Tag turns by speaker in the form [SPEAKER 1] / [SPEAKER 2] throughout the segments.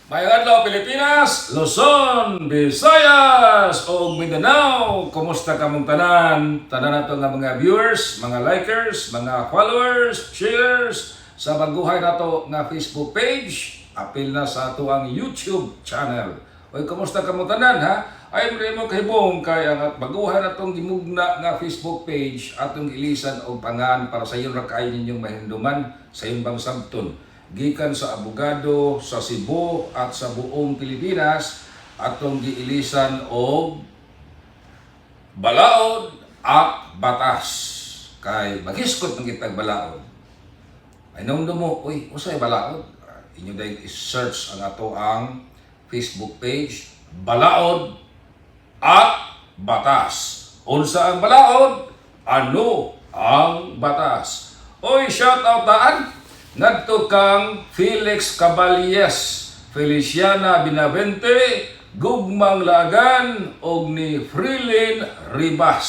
[SPEAKER 1] Maayong adlaw, Pilipinas, Luzon, Visayas ug Mindanao. Kumusta kamong tanan? Tanan nato nga mga viewers, mga likers, mga followers, sharers sa baguhay nato nga Facebook page, apil na sa ato ang YouTube channel. Oy, kumusta kamong tanan, ha? Ay mo kahibong kay ang at baguhay natong gimugna nga Facebook page, atong ilisan og pangan para sa ra kaayo ninyong mahinumduman sa inyong bang sabton gikan sa abogado sa Cebu at sa buong Pilipinas, atong giilisan og Balaod at Batas, kay maghiskot ng kitag balaod. Ay nung mo, uy, usay balaod? Inyo dahil i-search ang ato ang Facebook page, Balaod at Batas. Unsa ang balaod? Ano ang batas? Oy, shout out taan ngadto kang Felix Caballes, Feliciana Binavente, Gugmang Lagan og ni Frilin Ribas.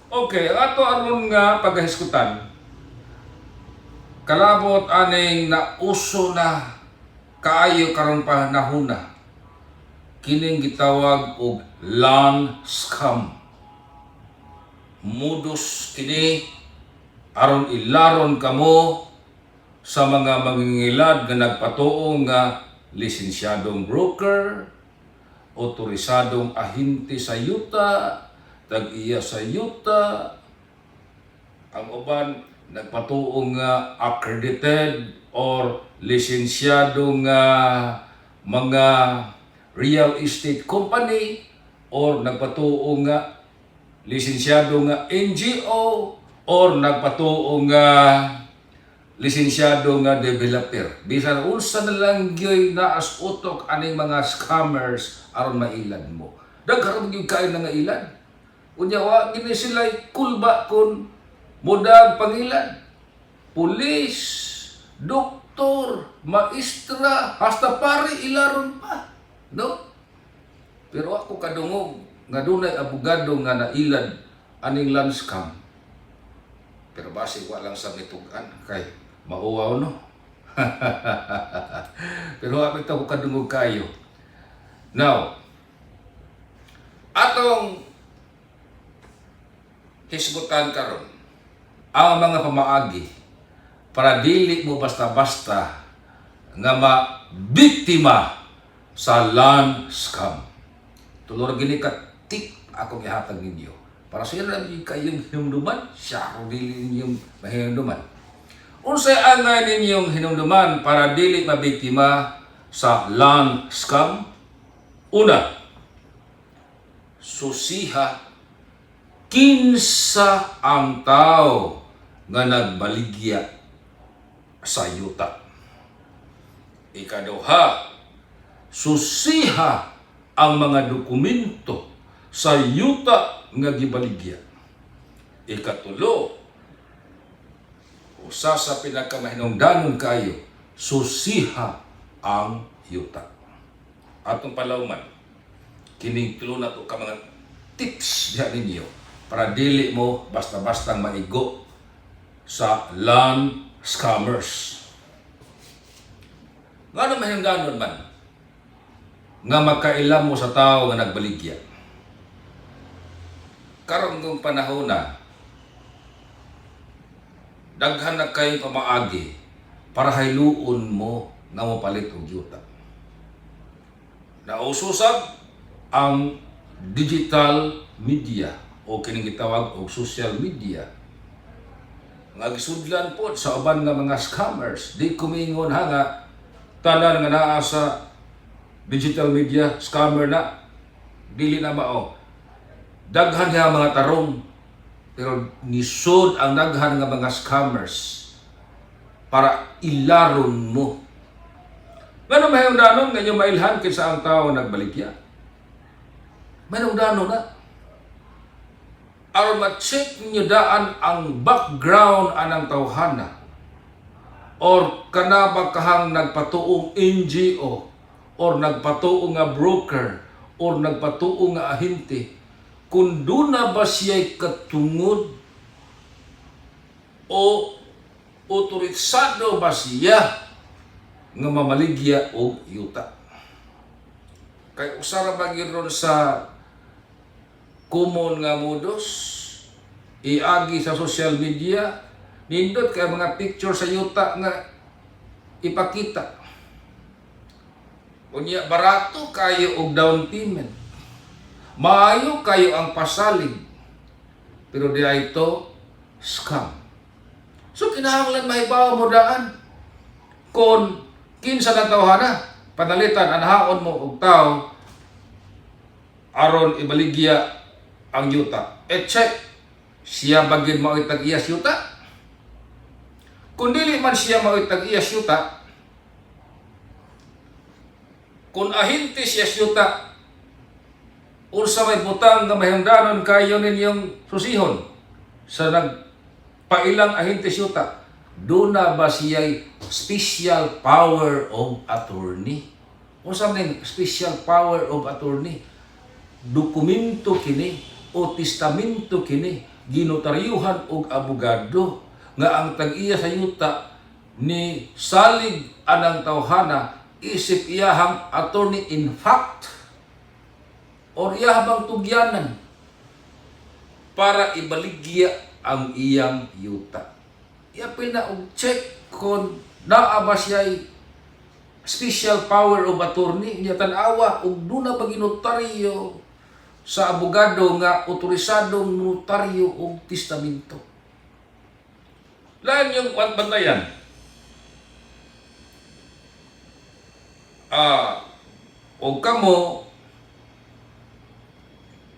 [SPEAKER 1] Okay, ang ato aron nga paghahiskutan kalabot aning nauso na kaayo karon panahona, kining gitawag og land scam. Modus kini aron ilaron kamo sa mga mangingilad nga nagpatuo nga lisensyadong broker, otorisadong ahente sa yuta, tag-iya sa yuta, ang uban nagpatuo nga accredited or lisensyado nga mga real estate company or nagpatuo nga lisensyado nga NGO or nagpatuo nga lisensyado nga developer. Bisan unsa na lang gyoy naas utok aning mga scammers aron mailad mo. Daghan gyud kayo na nga ilad. Unya wa gini sila kulba kun mudag pangilad. Pulis, doktor, maestra, hasta pare ilaron pa. No? Pero ako kadungog nga dunay abogado nga nailad aning land scam. Pero basi wa lang sa mitug-an kay mauwaw, no. Pero ako ito ko kadungog kayo. Now, atong hisgutan karon ang mga pamaagi para dili mo basta-basta nga mabiktima sa land scam. Tulo ra gini ka tip akong ihatag ninyo. Para sa inyo lang kayong hinumduman, siya kung dili ninyong mahinumduman. Unsay angay ninyong hinumduman para dili mabiktima sa land scam? Una, susiha kinsa ang tao nga nagbaligya sa yuta. Ikaduha, susiha ang mga dokumento sa yuta nga gibaligya. Ikatulo, usa sa pinakamahinungdanon kayo, susiha ang yuta. Atong palawman, kining tulo na to ka mga tips diha ninyo para dili mo basta-bastang maigo sa land scammers. Ngano mahinungdanon man nga magkaila mo sa tao nga nagbaligya? Karon kung panahon na, daghan na kay pamaagi para hayluon mo nga mopalit og yuta. Nauso sab ang digital media o kining gitawag og social media nga gisudlan pod sa uban nga mga scammers. Di kumingon ha nga tanan nga naa sa digital media scammer na. Dili na mao. Daghan nga mga tarong, pero nisod ang daghan nga mga scammers para ilaron mo. Ngano mahimdanon nga inyo mailhan kinsa ang tao nagbaligya? Mahimdanon na. Aron ma-check ninyo daan ang background anang tawhana or kana ba kahang nagpatuong NGO or nagpatuo nga broker or nagpatuo nga ahente, kung duna ba siya'y katungod o otorisado ba siya. nga mamaligya og yuta. Kay usa ra ba gyud ron sa common nga modus, iagi sa social media, nindot kay mga picture sa yuta nga ipakita. Unya barato kayo og down payment. Maayo kayo ang pasalig. Pero diay to scam. So kinahanglan mahibaw mo daan kung kinsa na tawhana, panalitan anhaon mo og tao aron ibaligya ang yuta. E check siya ba gyud mao'y tag-iya sa yuta? Kung dili man siya mao'y tag-iya sa yuta, kung ahente siya sa yuta, unsa may butang nga mahimdanon kayo ninyong susihon sa nagpailang ahente sa yuta? Duna ba siya'y special power of attorney? Unsa man ning special power of attorney? Dokumento kini o testamento kini, ginotaryuhan og abogado, nga ang tag-iya sa yuta ni salig anang tawhana isip iyahang attorney in fact or iyahang tugyanan para ibaligya ang iyang yuta. Iapil na og check kung naa ba siya'y special power of attorney niya. Tan-awa og duna ba ginotaryo sa abogado nga otorisadong notaryo og testamento. Lain yung bantayan. Og kamo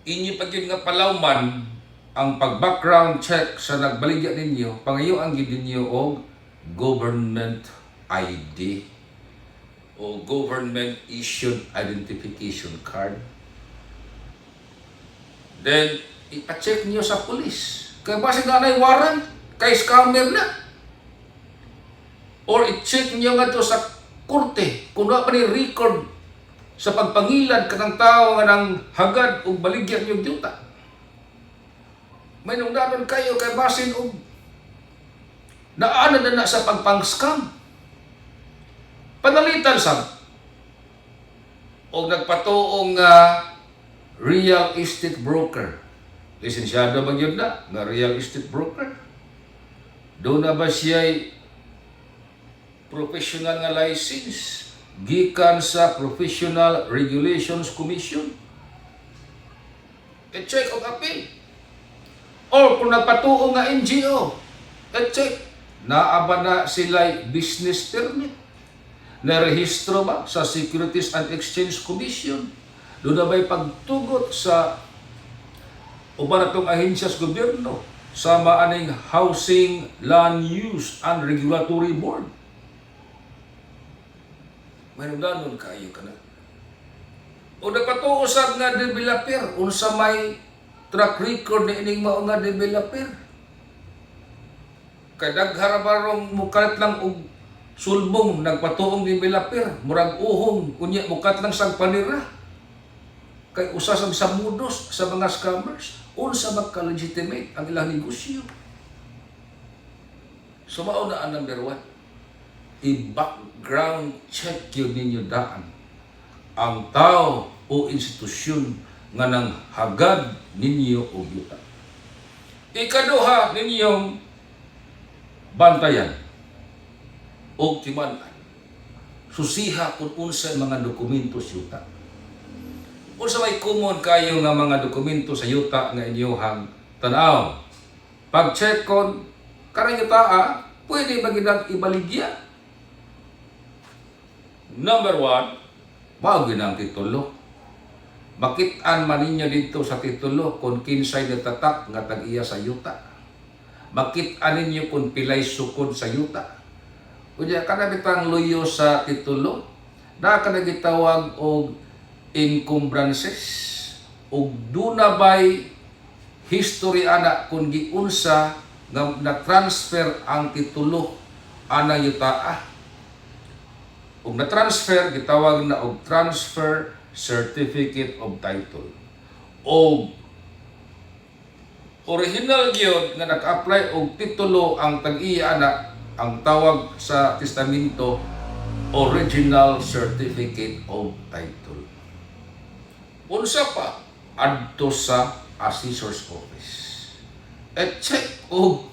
[SPEAKER 1] inyo pa gyud nga palawman ang pag-background check sa nagbaligya ninyo, pangayoan gyud ninyo og government ID o government issued identification card. Then, ipa-check niyo sa pulis. Kay basig naa warrant, kay scammer na. Or i-check niyo nga to sa korte kung wa pa ni record sa pagpangilad kanang tao nga nang hagad og baligyan yung yuta. May nungdanon kayo kay basin og naana na na sa pagpang-scam. Panalitan sab og nagpatuong nga real estate broker. Lisensyado ba gyud na nga real estate broker? Duna ba siya'y professional nga license gikan sa Professional Regulations Commission? I-check og apil. Or kung nagpatuo nga NGO, i-check naa ba na sila'y business permit? Narehistro ba sa Securities and Exchange Commission? Duna ba'y pagtugot sa uban natong ahensya sa gobyerno sama aning Housing, Land Use and Regulatory Board? May danon kayo ka na. O nagpatuo sab nga developer, unsa may track record ni ining mao nga developer? Kay daghara barong mukalit lang og sulbong nagpatuong developer, murag uhong, unya mukat lang sang panira. Kay usa sa modus sa mga scammers, unsa magka-legitimate ang ilang negosyo. So mao na ang number one. I-background check yun ninyo daan ang tao o institusyon nga nang hagad ninyo og yuta. Ikaduha ninyong bantayan og timan-an. Susiha kung unsay mga dokumento sa yuta. Unsa may common kayo nga mga dokumento sa yuta nga inyohang tan-aw? Pag-check kon kanang yuta, pwede ba ginang ibaligya? Number one, mao ginang titulo. Makit-an man ninyo dito sa titulo kung kinsay natatak nga tag-iya sa yuta. Makit-an ninyo kung pilay sukod sa yuta. Unya kana bitang luyo sa titulo, na kana gitawag og encumbrances, ug duna bay history ana kung giunsa nga na-transfer ang titulo ana yutaa. Ug na-transfer, gitawag na og transfer certificate of title. O original gyud nga naka-apply og titulo ang tag-iya ana, ang tawag sa testamento, original certificate of title. Unsa pa? Adto sa assessor's office. E-check og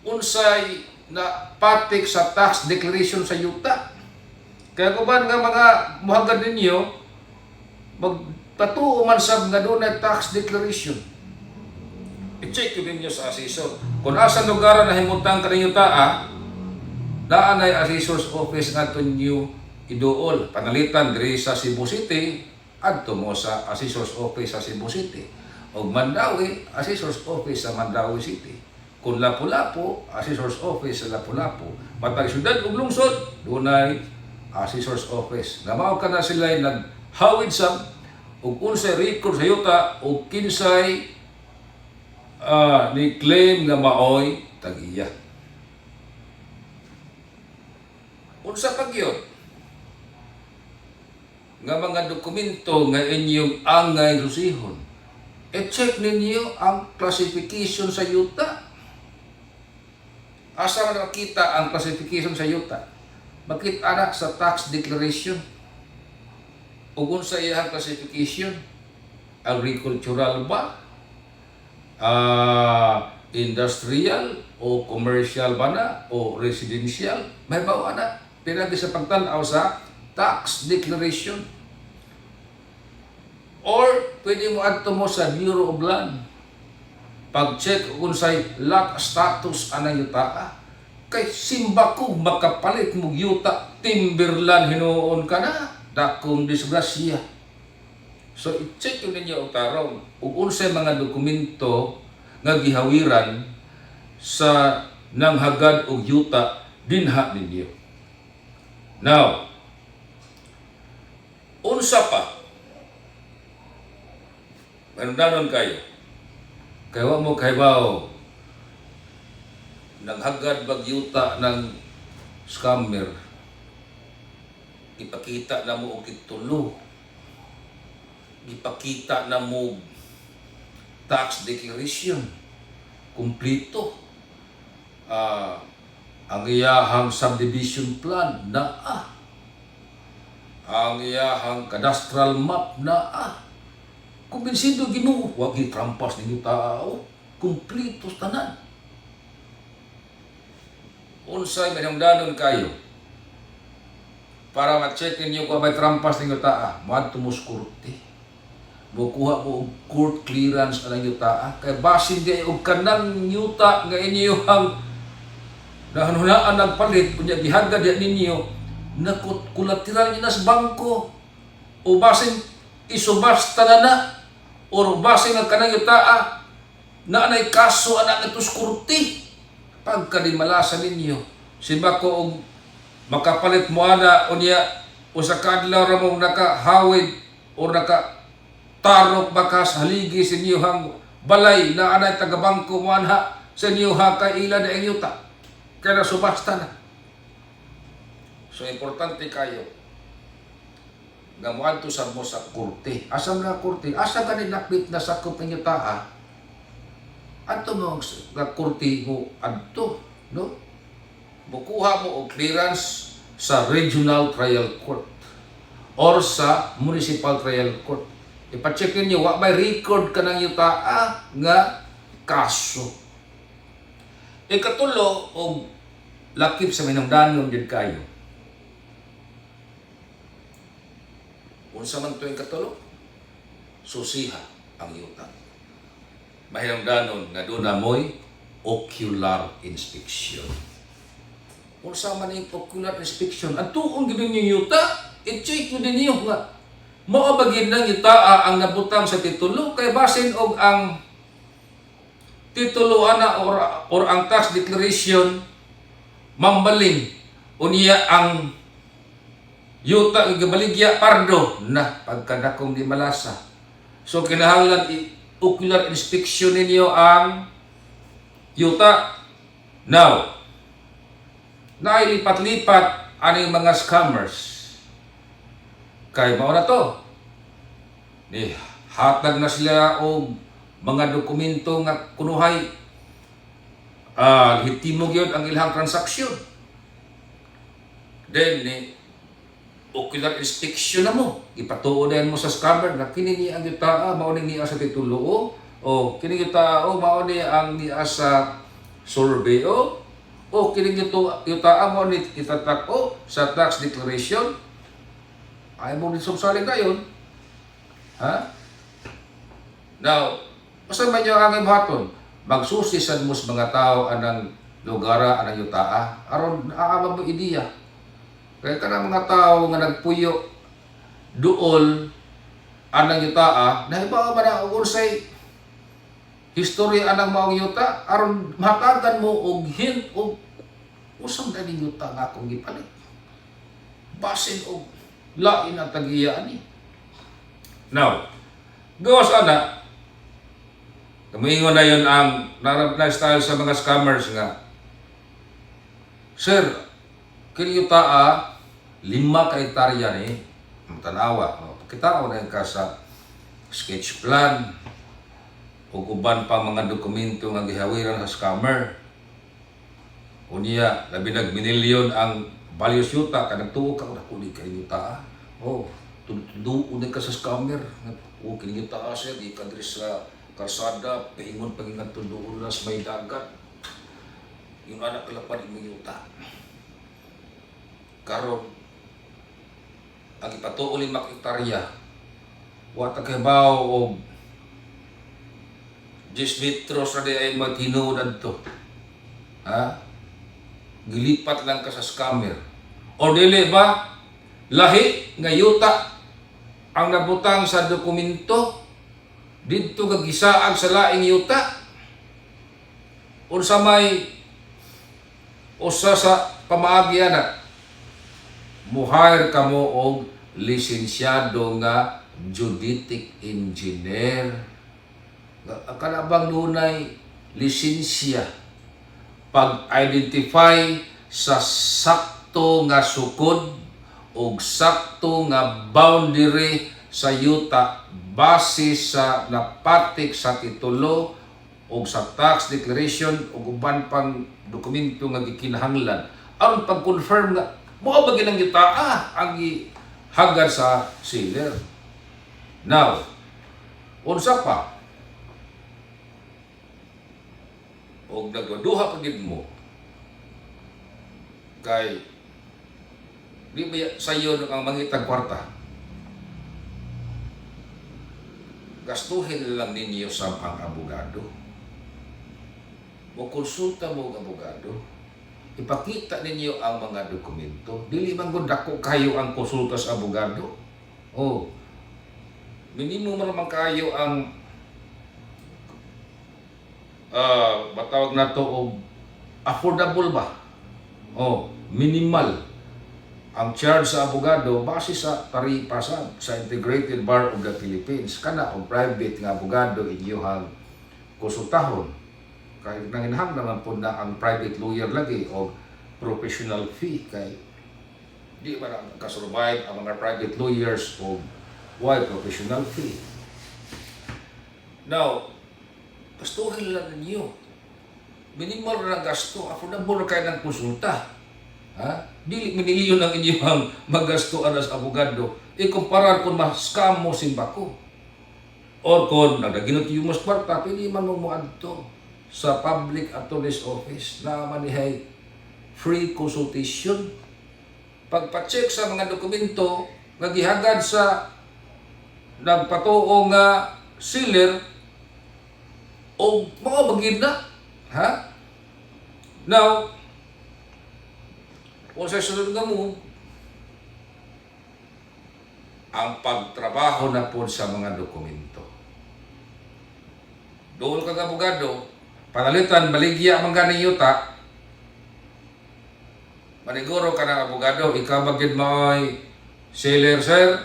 [SPEAKER 1] unsay na patik sa tax declaration sa yuta. Kaya kuban nga mga muhagad ninyo, magpatuo man sab nga dunay tax declaration. I-check yun ninyo sa assessor. Kung asa lugar na himutang kaninyo taa, naa nay assessor's office nga ninyo iduol. Panalitan diri sa Cebu City, adto mo sa assessor's office sa Cebu City. Og Mandaue, assessor's office sa Mandaue City. Kung Lapu-Lapu, assessor's office sa Lapu-Lapu. Matag syudad ug lungsod, dunay assessor's office. Nga mao kana sila naghawid sa ug unsay record sa yuta ug kinsay ni claim nga maoy tag-iya. Unsa pa gyud nga mga dokumento nga inyong angay susihon? I-check ninyo ang classification sa yuta. Asa man makita ang classification sa yuta? Makita na sa tax declaration. Ug unsa iyang classification? Agricultural ba? Industrial o commercial ba na o residential? May bawa na. Pinagi sa pagtan-aw sa tax declaration. Or pwede mo adto mo sa Bureau of Land. Pag-check kung unsay lot status anang yuta. Kay simba ko makapalit mo yuta, timberland hinuon ka na, dakong disgrasya. So i-check yun ninyo og tarong ug unsay mga dokumento nga gihawiran sa nanghagad og yuta dinha ninyo. Now, unsa pa? Manundanon kayo. Kaya wa mo kahibaw nanghagad bag yuta ng scammer, ipakita na mo og titulo, ipakita na mo tax declaration kumplito, ang iyahang subdivision plan naa, ang iyahang cadastral map naa, kumbinsido Ginoo wa gitrampas ninyo tao, kumplito tanan. Unsay manungdanon kayo para ma-check ninyo kung may trampas ninyo taa? Moadto mo sa korte, mukuha mo og court clearance anang yuta, kay basin di og kanang yuta nga inyong nahanunaan nagpalit unya gihagad diha ninyo, nakut collateral niyo na sa bangko, o basin isubasta na na, or basin ang kanang yuta na anay kaso ana ngadto sa korte. Pagkadimalasan ninyo, siba ko og makapalit mo ana, unya usa ka adlaw ra mong nakahawid or naka tarok baka sa haligi sa inyong balay na anay taga-bangko mo anha sa inyo ha, kay ila na ang yuta kaya na subasta na. So importante kayo nga moadto sa mo sa korte. Asa man ang korte? Asa gani napit na sakop ninyo taa, adto mo nga korte mo adto, no? Mukuha mo og clearance sa regional trial court or sa municipal trial court. Ipa-check ninyo wa may record ka ng yuta nga kaso. Ikatulo og lakip sa minungdanon jud kayo. Unsa man to yung katulo? Susiha ang yuta. Mahinungdanon nga doon na mo'y ocular inspection. Unsa man yung ocular inspection? Ang tuong gid ninyo yuta, i-check yun ninyo nga mao ba gid nang yuta ang nabutang sa titulo, kay basin og ang titulo ana or ang tax declaration mambaling, unya ang yuta nga gibaligya pardo na, pagkadakong di malasa. So kinahanglan ocular inspection ninyo ang yuta. Now, nailipat-lipat aning mga scammers kay mao na to ni hatag na sila og mga dokumento nga kunuhay lehitimo gyud ang ilang transaksyon. Then ni ocular inspection na mo. Ipatuo na mo sa scammer na kini ni ang yuta, mao ni niya sa titulo o o kini yuta o mao ni ang niya sa survey o o kini yuta mao ni itatak o sa tax declaration. Ay mo ni sumsalig dayon. Ha? Now, basta man yung ang ibuhaton, magsusi sad mo sa mga tao anang lugara, anang yutaa, aron naa mo ideya. Kaya kanang mga tao nga nagpuyo duol anang yutaa, nahibaw ba na og unsay historya anang maong yuta aron mahatagan mo og hint og usang ganing yuta nga akong gipalit. Basin og lain ang tagiya ani. Now, gawas ana, kamuingon na yun ang narab na style sa mga scammers nga, "Sir, kini yutaa, 5 ka hektarya ni," tanawa, oh, pakitao na ka sa sketch plan, ug uban pa mga dokumento nga gihawiran sa scammer. Unya, labi nag minilyon ang value sa yuta, ka nagtuo ka, "Dako ni kay yuta." Oh, tuduon ka sa scammer. "Oh, kini yuta, sir, di ka diri sa kalsada, paingon pagingan tuduon na sa may dagat. Yung anak kalapad imong yuta." Karon, ang ipatuo 5 ka hektarya, wa ta kahibaw og 10 metros na di ay magtinuod adto. Ha? Gilipat lang ka sa scammer. O dili ba lahi nga yuta ang nabutang sa dokumento didto nga gisaag sa laing yuta? Unsa may usa sa pamaagi ana, muhire kamo og lisensyado nga geodetic engineer. Nga bang dunay lisensya pag-identify sa sakto nga sukod og sakto nga boundary sa yuta base sa napatik sa titulo og sa tax declaration ug uban pang dokumento nga gikinahanglan aron pag-confirm nga mao ba ginang yuta ang gihagad sa seller? Now, unsa pa? Og nagduha pa gid mo kay di ba sayon ang mangitag kwarta, gastuhin lang ninyo sa ang abogado. Mo konsulta mo og abogado, ipakita ninyo ang mga dokumento. Dili man gud dako kayo ang konsulta sa abogado. Oh, minimum man naman kayo ang matawag na to og affordable ba? Oh, minimal ang charge sa abogado base sa taripa sa Integrated Bar of the Philippines kana. Og private nga abogado inyuhang konsultahon kay nanginahanglan naman po na ang private lawyer lagi og professional fee kay di ba na kasurvive ang mga private lawyers og why professional fee. Now, gastuhin lang ninyo. Minimal na gasto, affordable na kayo ng konsulta. Ha? Dili minilyon ang inyong magasto anas abogado. Ikumparar kung ma-scam mo simbako. Or kung nagdaginot yung mas kwarta, pwede man mo moadto sa public attorney's office na manihay free consultation. Pagpa-check sa mga dokumento nga gihagad sa nagpatuo nga seller o mga bagid na. Ha? Now, kung sa sunod nga mo, ang pagtrabaho na po sa mga dokumento. Dool kag abogado, panalitan, baligya man gani yuta, maniguro ka ng abogado, "Ikaw ba gyud mao'y seller, sir?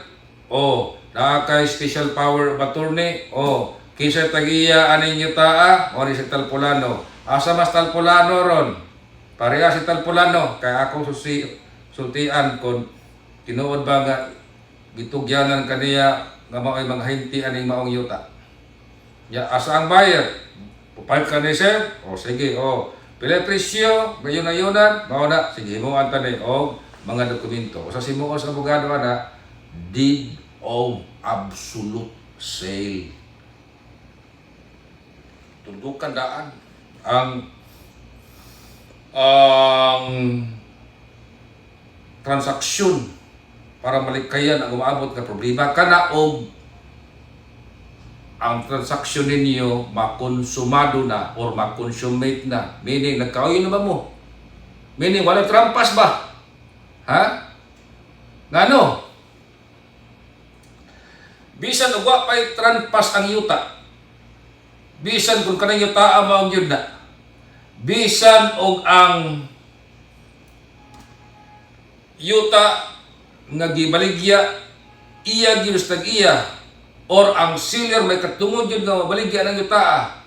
[SPEAKER 1] O, naa kay special power of attorney? O, kinsa tagiya aning yuta?" "O, ni si Talpulano." "Asa mas Talpulano ron? Pareha si Talpulano, kay akong susi sultian kung tinuod ba nga gitugyanan kaniya nga mao'y mga hinti aning maong yuta. Ya, asa ang buyer? Pupalit ka ni sir? O sige, o. Pila presyo? Gayon na yunan? Mao na. Sige, mo ang tani. O, mga dokumento. Usa sa himuon sa abogado ana, deed of absolute sale. Tundukan daan ang transaksyon para malikayan ang umaabot nga problema kana og ang transaksyon ninyo makonsumado na or makonsummate na. Meaning, nagkauyon na ba mo? Meaning, wala trampas ba? Ha? Ngano? Bisan og wa pa'y trampas ang yuta. Bisan kung kanang yuta mao gyud na. Bisan og ang yuta nga gibaligya iya gyud sa tag-iya or ang seller may katungod gyud nga mabaligya ng yuta,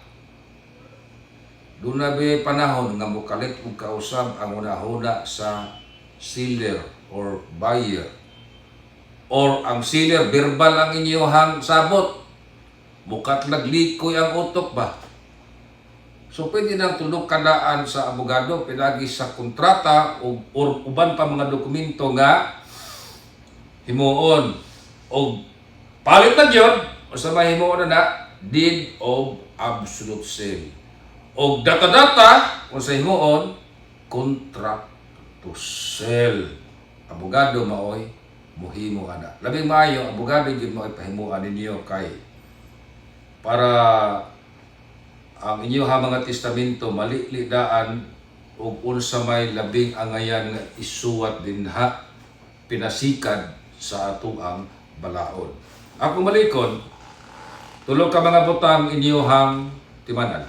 [SPEAKER 1] duna ba panahon nga mokalit og kausab ang hunahuna sa seller or buyer or ang seller, verbal ang inyuhang sabot, mukat naglikoy ang utok ba? So pwede nang tulok kadaan sa abogado pinagi sa kontrata o or uban pa mga dokumento nga himuon og palit na gyud o sa mahimuon na na deed of absolute sale og data-data kung sa himuon contract to sell. Abogado maoy muhimo ana. Labing maayo, abogado gyud maoy pahimuan ninyo kay para ang inyo ha mga testamento malili daan og unsa may labing angayan nga isuwat dinha pinasikad sa atoang balaod. Ako malikon, tulo ka mga butang inyohang timanan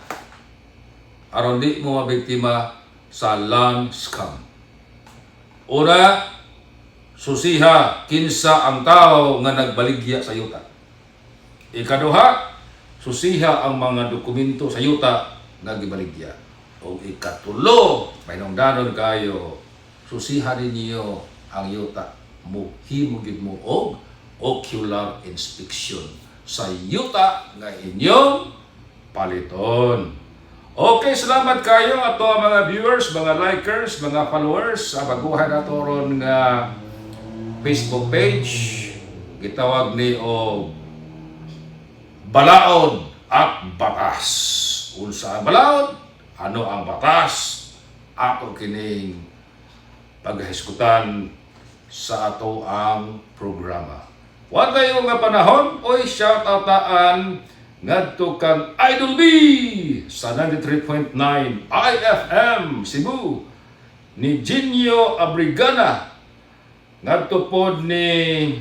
[SPEAKER 1] aron di mo mabiktima sa land scam. Una, susiha kinsa ang tao nga nagbaligya sa yuta. Ikaduha, susiha ang mga dokumento sa yuta nga gibaligya. O ikatulo, pahinungdanon kayo, susiha ninyo ang yuta. Muhimo gyud mo og ocular inspection sa yuta nga inyong paliton. Okay, salamat kayo ato ang mga viewers, mga likers, mga followers sa baguhan nato ron nga Facebook page. Gitawag ni og Balaod at Batas. Unsa ang balaod? Ano ang batas? Ato kining paghisgutan sa ato ang programa. Wa tayo nga panahon, oy, shout out taan ngadto kang Idol B sa 93.9 IFM Cebu, ni Jinyo Abrigana, ngadto pod ni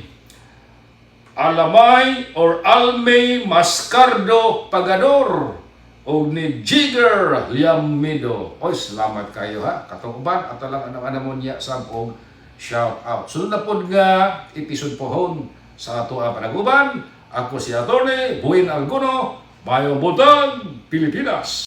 [SPEAKER 1] Alamay or Almay Mascardo Pagador og ni Jigger Liamido. Oy, salamat kayo ha. Katong uban ato lang anang mo niya sab og shout out. Sunod na pod nga episode pohon sa ato ang panaguban. Ako si Atty. Buin Alguno. Maayong buntag, Pilipinas.